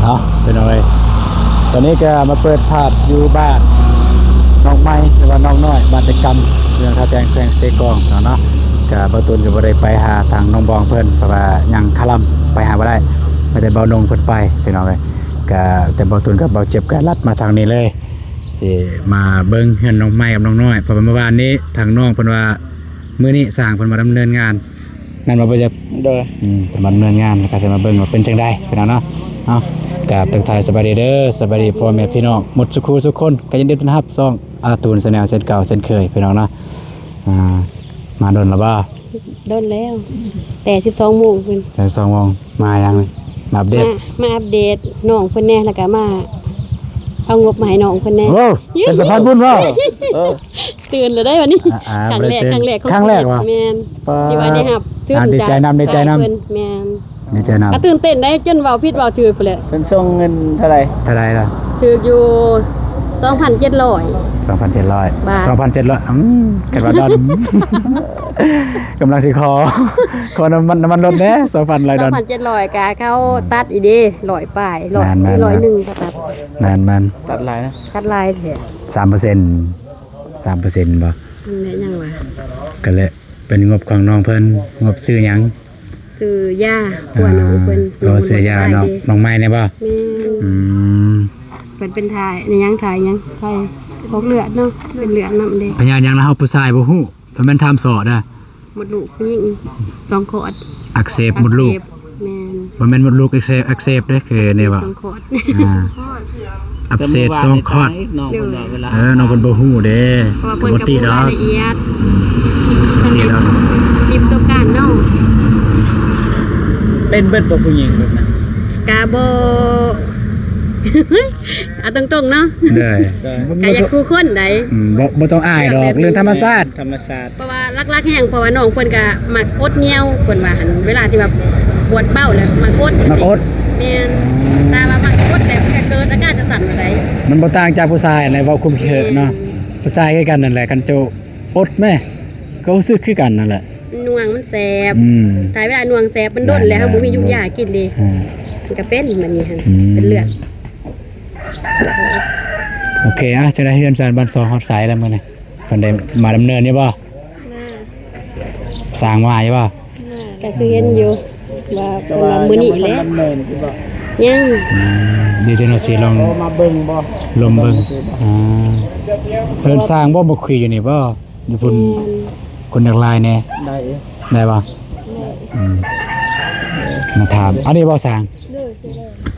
ເອົາ ພີ່ນ້ອງເອີຍ ຕອນນີ້ກໍມາເປີດພາບຢູ່ບ້ານນ້ອງໃໝ່ ຫຼືວ່ານ້ອງນ້ອຍ ບ້ານຕະກຳ ເມືອງທ່າແຕງ ແຂວງເຊກອງເນາະ. ກໍບ່າວຕຸນກໍບໍ່ໄດ້ໄປຫາທາງນ້ອງບອງເພິ່ນ ເພາະວ່າຍັງຄາລຳ ໄປຫາບໍ່ໄດ້ ມີແຕ່ບ່າວນົງເພິ່ນໄປ ພີ່ນ້ອງເອີຍ. ກໍແຕ່ບ່າວຕຸນກັບບ່າວເຈັບກໍລັດມາທາງນີ້ເລີຍ ຊິມາເບິ່ງເຮືອນນ້ອງໃໝ່ກັບນ້ອງນ້ອຍ ເພາະວ່າມື້ວານນີ້ທາງນ້ອງເພິ່ນວ່າ ມື້ນີ້ຊ່າງເພິ່ນມາດຳເນີນງານ ແມ່ນບໍ່ ບໍ່ຈັກ? ໂດຍ ອືມ ເພິ່ນມາດຳເນີນງານ ແລ້ວກໍຊິມາເບິ່ງວ່າເປັນຈັ່ງໃດ ພີ່ນ້ອງເນາະ. ເອົາ ກາບທັກທາຍສະບາຍດີເດີ ສະບາຍດີພໍ່ແມ່ພີ່ນ້ອງໝົດສູ່ຄູ່ສູ່ຄົນ ກໍຍິນດີຕ້ອນຮັບຊ່ອງອາຕູນແຊນແນວ ເຊັ່ນເກົ່າເຊັ່ນເຄີຍ ພີ່ນ້ອງເນາະ. ອ່າ ມາດົນແລ້ວບໍ່? ດົນແລ້ວ ແຕ່ສິບສອງໂມງພຸ້ນ ແຕ່ສິບສອງໂມງ ມາຫຍັງ? ມາອັບເດດ ມາ ມາອັບເດດນ້ອງເພິ່ນແດ່ ແລ້ວກໍມາເອົາງົບມາໃຫ້ນ້ອງເພິ່ນແດ່. ໂອ້ ເປັນສະພານບຸນບໍ່? ເອີ ຕື່ນແລ້ວໄດ໋ບັດນີ້. ອ່າ ອ່າ ຄັ້ງແລກ ບໍ່ໄດ້ຕື່ນ ຄັ້ງແລກຂອງ ຄັ້ງແລກບໍ່? ຊີວິດ ແມ່ນ ປາ ທີ່ວ່າໄດ້ຮັບທຶນ ອ່າ ດີໃຈນຳ ດີໃຈນຳ ເພິ່ນ ແມ່ນ ດີໃຈນຳ ກໍຕື່ນເຕັ້ນໄດ໋ ຈົນເວົ້າຜິດເວົ້າຖືກພຸ້ນແຫຼະ. ເພິ່ນສົ່ງເງິນເທົ່າໃດ? ເທົ່າໃດລະ? ຖືກຢູ່ສອງພັນເຈັດຮ້ອຍ ສອງພັນເຈັດຮ້ອຍ ບາດ ສອງພັນເຈັດຮ້ອຍ ອືມ ກັນວ່າດອນ ກຳລັງຊິຂໍ ຂໍນ້ຳມັນ ນ້ຳມັນລົດແດ່ ສອງພັນຫຼາຍດອນ ສອງພັນເຈັດຮ້ອຍ ກະເຂົາຕັດອີກເດ້ ຮ້ອຍປາຍ ຮ້ອຍ ແມ່ນໆໆ ຮ້ອຍໜຶ່ງກໍຕັດ ແມ່ນໆ ຕັດຫຼາຍນະ ຕັດຫຼາຍແທ້ ສາມເປີເຊັນ ສາມເປີເຊັນບໍ່? ນັ້ນແຫຼະ ຍັງວ່າ ກໍເລີຍເປັນງົບຂອງນ້ອງເພິ່ນ ງົບຊື້ຫຍັງ? ຊື້ຢາ ອ່າ ປົວນ້ອງເພິ່ນ ອໍ ຊື້ຢາເນາະ ນ້ອງໃໝ່ນີ້ບໍ່? ແມ່ນ ອືມ ເພິ່ນເປັນຖ່າຍ ອີຫຍັງ ຖ່າຍຫຍັງ ຖ່າຍອອກເລືອດເນາະ ເປັນເລືອດນຳເດ້ ພະຍາດຫຍັງລະ ເຮົາຜູ້ຊາຍບໍ່ຮູ້ ບໍ່ແມ່ນຖາມສໍ້ເດີ ມົດລູກຜູ້ຍິງສອງຂອດ ອັກເສບມົດລູກ ອັກເສບ ແມ່ນ ບໍ່ແມ່ນມົດລູກອັກເສບ ອັກເສບເດ້ ຄືແນວວ່າ ອັກເສບສອງຂອດ ອ່າ ອັກເສບສອງຂອດ ນ້ອງເພິ່ນວ່າເວລາ ເອີ ນ້ອງເພິ່ນບໍ່ຮູ້ເດ້ ເພາະວ່າເພິ່ນກໍບໍ່ຕິດອກ ລາຍລະອຽດ ບໍ່ຕິດອກ ມີປະສົບການເນາະ ເປັນເບິດບໍ່ຜູ້ຍິງແບບນັ້ນ? ກະບໍ່ ເອົາຕົງໆເນາະ ເດີ ກະຢາກຄູ່ຄົນໃດ ອືມ ບໍ່ ບໍ່ຕ້ອງອາຍດອກ ເລື່ອງທຳມະຊາດ ທຳມະຊາດ ເພາະວ່າຫຼັກໆແຮງ ເພາະວ່ານ້ອງເພິ່ນກະມັກອົດງຽວ ເພິ່ນວ່າຫັ້ນ ເວລາທີ່ວ່າປວດເບົາແລ້ວມັກອົດ ມັກອົດ ແມ່ນ ອໍ ຖ້າວ່າມັກອົດແລ້ວມັນກະເກີດອາການຈັ່ງຊັ້ນໄດ໋ ມັນບໍ່ຕ່າງຈາກຜູ້ຊາຍຫັ້ນແຫຼະ ເວົ້າຄວາມຄິດເຫັນເນາະ ແມ່ນ ຜູ້ຊາຍຄືກັນນັ້ນແຫຼະ ຄັນເຈົ້າອົດແມ້ ກໍຮູ້ສຶກຄືກັນນັ້ນແຫຼະ ໜ່ວງມັນແສບ ອືມ ຖ້າເວລາໜ່ວງແສບມັນດົນແລ້ວ ແມ່ນໆໆ ເຮົາບໍ່ມີຢູກຢາກິນເດ້ ອ່າ ມັນກະເປັນແບບນີ້ຫັ້ນ ອືມ ເປັນເລືອດ ໂອເຄ ອ່ະ ຈັ່ງໃດເຮືອນຊານບ້ານຊ່ອງຮອດໃສແລ້ວມື້ນີ້? ເພິ່ນໄດ້ມາດຳເນີນຢູ່ບໍ່? ມາ ສ້າງມາຢູ່ບໍ່? ມາ ກໍຄືເຫັນຢູ່ວ່າເພິ່ນວ່າມື້ນີ້ແຫຼະ ຍັງບໍ່ທັນດຳເນີນຢູ່ບໍ່? ຍັງ ອືມ ດຽວເຈົ້າໜ້າທີ່ລອງ ໂອ້ ມາເບິ່ງບໍ່? ລອມເບິ່ງ ເບິ່ງຊື່ໆ ອ່າ ເພິ່ນສ້າງບໍ່? ບໍ່ຄຸຍຢູ່ນີ້ບໍ່? ຢູ່ພຸ້ນ ແມ່ນ ຄົນຢາກຫຼາຍແດ່ ໄດ້ຢູ່ ໄດ້ບໍ່? ໄດ້ ອືມ ມາຖາມ ອັນນີ້ບໍ່ສ້າງ? ໂດຍ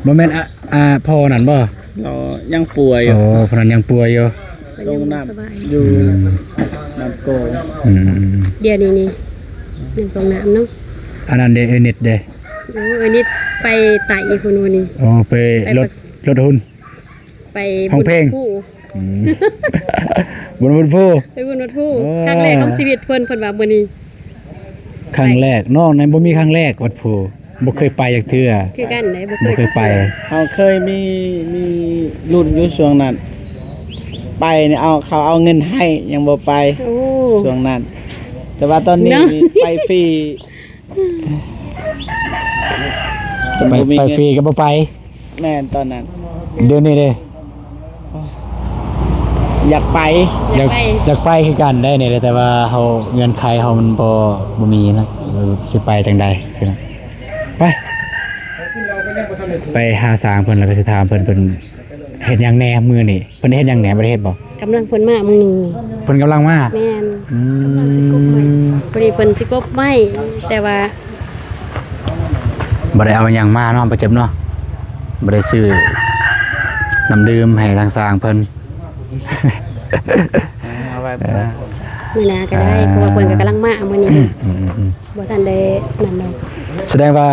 ບໍ່ແມ່ນ ອ່າ ອ່າ ພໍ່ນັ້ນບໍ່? ເນາະ ຍັງປ່ວຍຢູ່ ໂອ້ ພໍ່ນັ້ນຍັງປ່ວຍຢູ່ ເພິ່ນຍັງບໍ່ສະບາຍ ຢູ່ ອືມ ນ້ຳໂກ ອືມໆໆ ດຽວນີ້ນີ້ ຍັງສົ່ງນ້ຳເນາະ ອັນນັ້ນເດ້ ເອື້ອຍນິດເດ້ ໂອ້ ເອື້ອຍນິດໄປໄຕພຸ້ນມື້ນີ້ ໂອ້ ໄປ ໄປ ລົດ ລົດຫຸ່ນ ໄປ ຮ້ອງເພງ ບຸນວັດພູ ອືມ ບຸນວັດພູ ໄປບຸນວັດພູ ໂອ້ ຄັ້ງແລກຂອງຊີວິດເພິ່ນ ເພິ່ນວ່າມື້ນີ້ ຄັ້ງແລກ ນ້ອງນັ້ນບໍ່ມີຄັ້ງແລກວັດພູ ບໍ່ເຄີຍໄປຈັກເທື່ອ ຄືກັນເດ້ ບໍ່ເຄີຍ ບໍ່ເຄີຍໄປ ເຮົາເຄີຍມີ ມີລຸ້ນຢູ່ຊ່ວງນັ້ນ ໄປນີ້ເອົາ ເຂົາເອົາເງິນໃຫ້ ຍັງບໍ່ໄປ ໂອ້ ຊ່ວງນັ້ນ ແຕ່ວ່າຕອນນີ້ ເນາະ ນີ້ໄປຟຣີ ໄປ ໄປຟຣີກໍບໍ່ໄປ ແມ່ນຕອນນັ້ນ ດຽວນີ້ເດ້ ຢາກໄປ ຢາກ ຢາກໄປ ຢາກໄປຄືກັນໄດ໋ນີ້ ແຕ່ວ່າເຮົາ ເງື່ອນໄຂເຮົາມັນບໍ່ ບໍ່ມີນະ ເອີ ຊິໄປຈັ່ງໃດ ໄປ ໄປຫາຊ່າງເພິ່ນ ແລ້ວກໍຊິຖາມເພິ່ນ ເພິ່ນເຮັດຫຍັງແດ່ມື້ນີ້? ເພິ່ນເຮັດຫຍັງແດ່? ບໍ່ໄດ້ເຮັດບໍ່? ກຳລັງເພິ່ນມາມື້ໜຶ່ງນີ້ ເພິ່ນກຳລັງມາ ແມ່ນ ອືມ ກຳລັງຊິກົບໄມ້ ພໍດີເພິ່ນຊິກົບໄມ້ ແຕ່ວ່າ ບໍ່ໄດ້ເອົາຫຍັງມາເນາະ ບໍ່ເຈັບເນາະ ບໍ່ໄດ້ຊື້ນ້ຳດື່ມໃຫ້ທາງຊ່າງເພິ່ນ ເອົາໄວ້ ເອີ ມື້ໜ້າກໍໄດ້ ອ່າ ເພາະວ່າເພິ່ນກໍກຳລັງມາມື້ນີ້ ອືມໆໆ ບໍ່ທັນໄດ້ນັ້ນດອກ ສະແດງວ່າ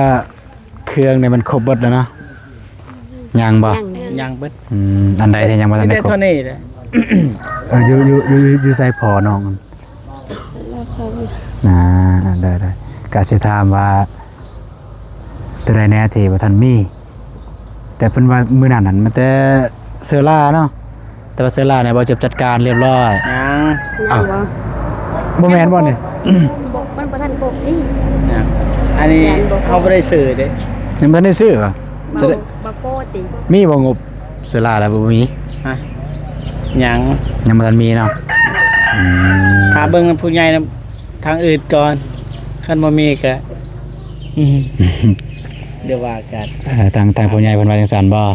ເຄື່ອງນີ້ມັນຄົບເບິດແລ້ວເນາະ ຍັງບໍ່? ຍັງເບິດ ອືມ ອັນໃດທີ່ຍັງບໍ່ທັນໄດ້ຄົບ? ມີແຕ່ເທົ່ານີ້ແຫຼະ ເອີ ຢູ່ ຢູ່ ຢູ່ ຢູ່ໃສພໍ່ນ້ອງ? ອ່າ ໄດ້ໆ ກະຊິຖາມວ່າ ໂຕໃດແດ່ທີ່ບໍ່ທັນມີ? ແຕ່ເພິ່ນວ່າມື້ນັ້ນຫັ້ນ ມາແຕ່ເຊີລາເນາະ ແຕ່ວ່າເຊີລານີ້ບໍ່ຈັດການຮຽບຮ້ອຍ ຍັງ ຍັງບໍ່? ບໍ່ແມ່ນບໍ່ນີ້? ບໍ່ ມັນບໍ່ທັນຄົບນີ້ ຍັງ ອັນນີ້ເຮົາບໍ່ໄດ້ຊື້ເດ້ ຍັງບໍ່ທັນໄດ້ຊື້ຫວາ? ສະແດງ ບໍ່ໂກຕິ ມີບໍ່ງົບເຊື້ອລາແລ້ວບໍ່ມີ? ຮະ ຍັງ ຍັງບໍ່ທັນມີເນາະ. ອືມ ຖ້າເບິ່ງນຳຜູ້ໃຫຍ່ນຳທາງອື່ນກ່ອນ ຄັນບໍ່ມີກະ ອືມ ດຽວວ່າກັນ. ເອີ ທາງ ທາງຜູ້ໃຫຍ່ເພິ່ນວ່າຈັ່ງຊັ້ນບໍ່?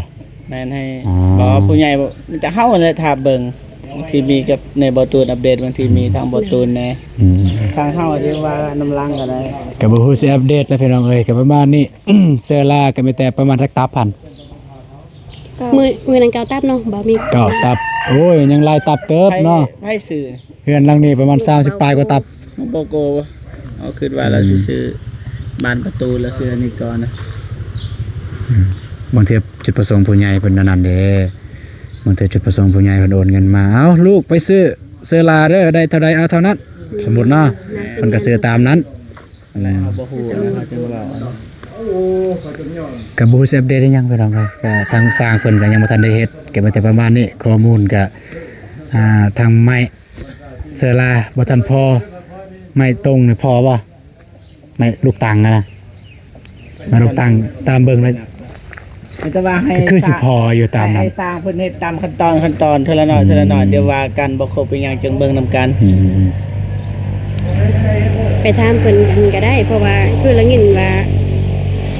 ແມ່ນໃຫ້ ອໍ ບໍ່ ຜູ້ໃຫຍ່ ມີແຕ່ເຮົາຫັ້ນແຫຼະຖ້າເບິ່ງ ບາງທີມີກັບໃນບໍ່ຕູນອັບເດດ ບາງທີມີທາງບໍ່ຕູນແດ່. ອືມ ທາງເຮົາທີ່ວ່ານຳຫຼັງກໍໄດ້ ກໍບໍ່ຮູ້ຊິອັບເດດແລ້ວພີ່ນ້ອງເອີຍ ກໍປະມານນີ້. ເຊື້ອລາກໍມີແຕ່ປະມານຈັກຕັບຫັ້ນ? ມື້ ມື້ນັ້ນເກົ້າຕັບເນາະ ບໍ່ມີ ເກົ້າຕັບ. ໂອ້ຍ ຍັງຫຼາຍຕັບເຕີບເນາະ. ໃຜ ໃຜຊື້? ເຮືອນຫຼັງນີ້ປະມານສາມສິບປາຍກວ່າຕັບ. ບໍ່ໂກ ເຮົາຄິດວ່າລາວຊິ ອືມ ຊື້ບານປະຕູ ລາວຊື້ອັນນີ້ກ່ອນນະ. ອືມ ບາງເທື່ອຈຸດປະສົງຜູ້ໃຫຍ່ເພິ່ນອັນນັ້ນເດ້ ບາງເທື່ອຈຸດປະສົງຜູ້ໃຫຍ່ເພິ່ນໂອນເງິນມາ ເອົາລູກໄປຊື້ເຊື້ອລາເດີ ໄດ້ເທົ່າໃດເອົາເທົ່ານັ້ນ ສົມມຸດເນາະ ເພິ່ນກໍຊື້ຕາມນັ້ນ. ອັນນັ້ນເຮົາບໍ່ຮູ້ນະ ເຮົາຈຶ່ງເວົ້າ ກໍບໍ່ຮູ້ຊິອັບເດດອີ່ຫຍັງພີ່ນ້ອງເອີຍ. ກໍທາງຊ່າງເພິ່ນກໍຍັງບໍ່ທັນໄດ້ເຮັດ ກໍມີແຕ່ປະມານນີ້. ຂໍ້ມູນກໍ ອ່າ ທາງໄມ້ເຊື້ອລາບໍ່ທັນພໍ. ໄມ້ຕົງນີ້ພໍບໍ່? ໄມ້ລູກຕັງຫັ້ນນະ ໄມ້ລູກຕັງ ຕາມເບິ່ງແລ້ວ ມີແຕ່ວ່າໃຫ້ ກໍຄືຊິພໍຢູ່ຕາມນັ້ນ ໃຫ້ຊ່າງເພິ່ນເຮັດຕາມຂັ້ນຕອນ ຂັ້ນຕອນ ເທື່ອລະໜ້ອຍ ອືມ ເທື່ອລະໜ້ອຍ ດຽວວ່າກັນ ບໍ່ຄົບອີ່ຫຍັງຈຶ່ງເບິ່ງນຳກັນ. ອືມ ໄປຖາມເພິ່ນກັນກໍໄດ້ ເພາະວ່າຄືລະຍິນວ່າ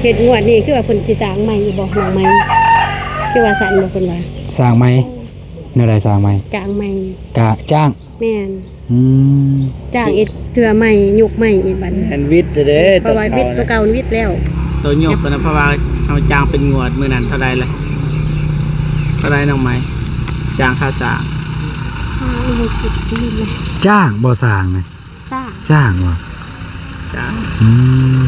ເຮັດງວດນີ້ ຄືວ່າເພິ່ນຊິສ້າງໃໝ່ອີກບໍ່ ຫຼັງໃໝ່ ຄືວ່າຊັ້ນບໍ່ ເພິ່ນວ່າສ້າງໃໝ່. ແນວໃດສ້າງໃໝ່? ກາງໃໝ່ ກະຈ້າງ ແມ່ນ ອືມ ຈ້າງເຮັດເທື່ອໃໝ່ ຍົກໃໝ່ອີກບັດນີ້ ແມ່ນ ວິດເດ້ ເພາະວ່າວິດ ຕົວເກົ່ານະ ເກົ່າວິດແລ້ວ ໂຕຍົກນະ ເພາະວ່າເຮົາຈ້າງເປັນງວດ ມື້ນັ້ນເທົ່າໃດລະ ເທົ່າໃດນ້ອງໃໝ່? ຈ້າງຄ່າສ້າງ ຈ້າງບໍ່ສ້າງນະ? ຈ້າງ ຈ້າງບໍ່? ຈ້າງ ອືມ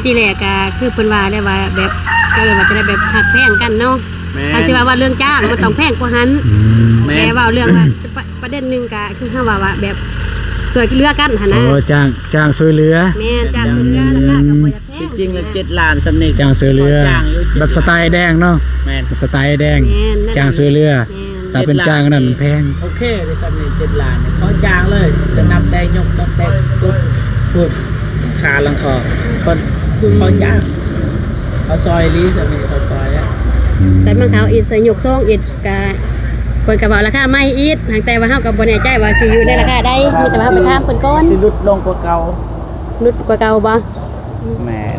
ທີແລກກໍຄືເພິ່ນວ່າແຫຼະວ່າແບບ ເອີ້ນວ່າຈະໄດ້ແບບຮັກແພງກັນເນາະ ແມ່ນ ຄັນຊິວ່າ ວ່າເລື່ອງຈ້າງມັນຕ້ອງແພງກວ່າຫັ້ນ ອືມ ແມ່ນ ແຕ່ເວົ້າເລື່ອງວ່າ ປະ ປະເດັນໜຶ່ງກໍຄືເຮົາເວົ້າວ່າແບບຊ່ວຍເຫຼືອກັນຫັ້ນນະ ໂອ້ ຈ້າງ ຈ້າງຊ່ວຍເຫຼືອ ແມ່ນ ຈ້າງຊ່ວຍເຫຼືອ ລາຄາກໍບໍ່ຢາກແພງ ທີ່ຈິງລະເຈັດລ້ານສ່ຳນີ້ ຈ້າງຊ່ວຍເຫຼືອ ແບບສະໄຕແດງເນາະ ແມ່ນ ແບບສະໄຕແດງ ແມ່ນ ຈ້າງຊ່ວຍເຫຼືອ ແມ່ນ ຖ້າເປັນຈ້າງນັ້ນແພງ ໂອເຄເດ້ ສ່ຳນີ້ເຈັດລ້ານນີ້ ຂໍຈ້າງເລີຍ ຈະນັບແຕ່ຍົກ ນັບແຕ່ກຸດ ພຸ້ນ ຄາຫຼັງຄໍ ເພິ່ນ ອືມ ຂໍຈ້າງ ເຂົາຊ່ອຍອີ່ຫຼີ ສ່ຳນີ້ເຂົາຊ່ອຍແລ້ວ ອືມ ແຕ່ມັນເຂົາອີກໃສ່ຍົກສອງອີກ ກະ ເພິ່ນກໍເວົ້າລາຄາໃໝ່ອີກ ຫາກແຕ່ວ່າເຮົາກໍບໍ່ແນ່ໃຈວ່າຊິຢູ່ໃນລາຄາໃດ ມີແຕ່ວ່າເຮົາໄປຖາມເພິ່ນກ່ອນ ຊິຫຼຸດລົງກວ່າເກົ່າ ຫຼຸດກວ່າເກົ່າບໍ່? ແມ່ນ